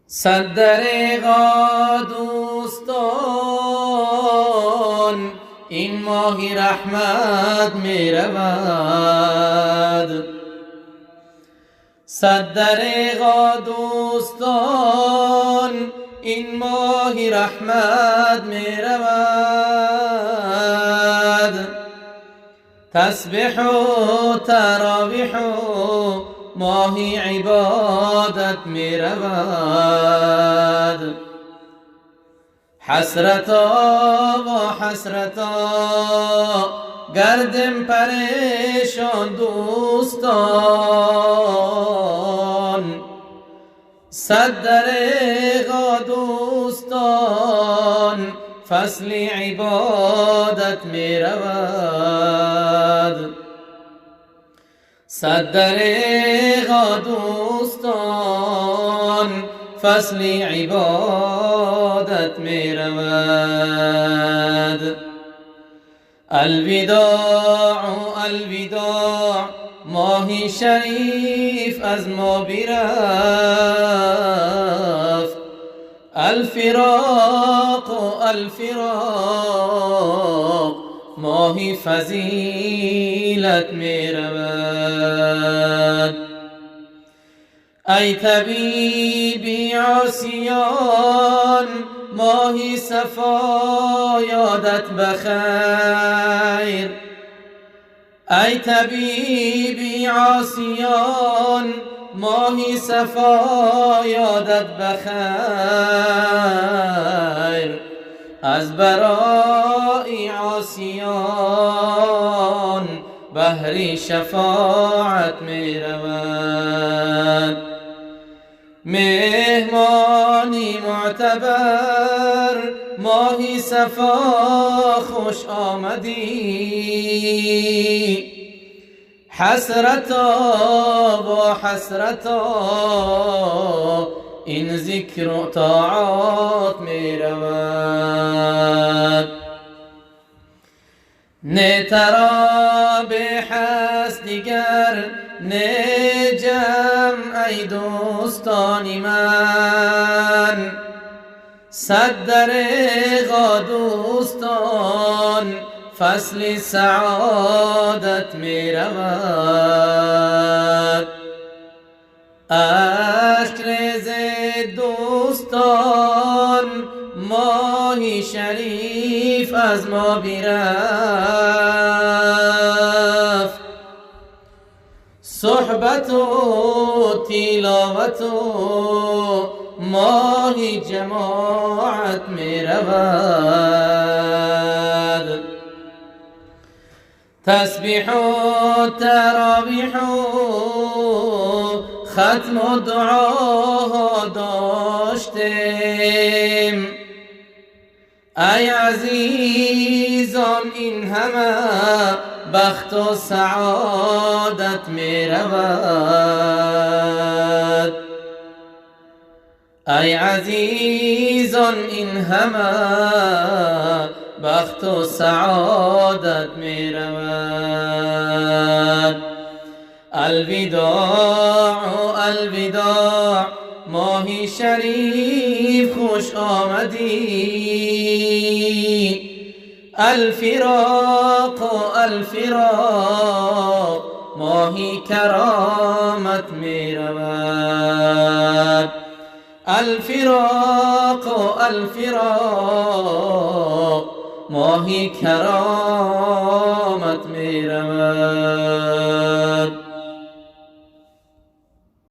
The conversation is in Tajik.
صد دریغا دوستان، این ماهی رحمت می رود. صد دریغا دوستان، این ماهی رحمت می رود. تسبیح و تراویح و ماهی عبادت می رود. حسرتا و حسرتا گردم پریشان دوستان، صد دریغا دوستان، فصل عبادت می رود. صد دریغا دوستان، فصل عبادت می رود. الوداع الوداع، ماهی شریف از ما برفت. الفراق الفراق، ماهی فضیلت می رود. ای طبیبی عاصیان، ماهی صفا یادت بخیر. ای طبیبی عاصیان، ماهی صفا یادت بخیر. از برای عاصیان بهری شفاعت می رود. مهمانی معتبر، ماهی صفا خوش آمدی. حسرتا و حسرتا این ذکر و طاعات می رود. نه ترابیح هست دیگر، نه جمع ای دوستان من. صد دریغا دوستان، فصل سعادت می رود. اشک ریز دوستان، ماهی شریف از ما برفت. صحبت و تلاوت و ماهی جماعت می رود. تسبیح و تراویح و ختم و دعاها داشتیم. ای عزیزان این همه بخت و سعادت می رود. ای عزیزان این همه بخت و سعادت می رود. الوداع الوداع، ماهی شریف خوش آمدی. الفراق الفراق، ماهی کرامت می رود. الفراق الفراق، ماهی کرامت می رود.